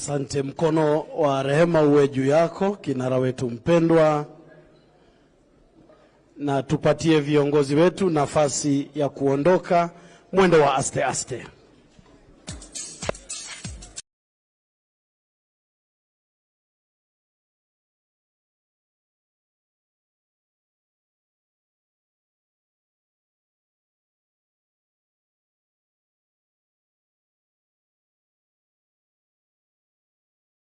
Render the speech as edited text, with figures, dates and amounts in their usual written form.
Asante. Mkono wa rehema uwe juu yako, kinara wetu mpendwa, na tupatie viongozi wetu nafasi ya kuondoka mwendo wa aste aste.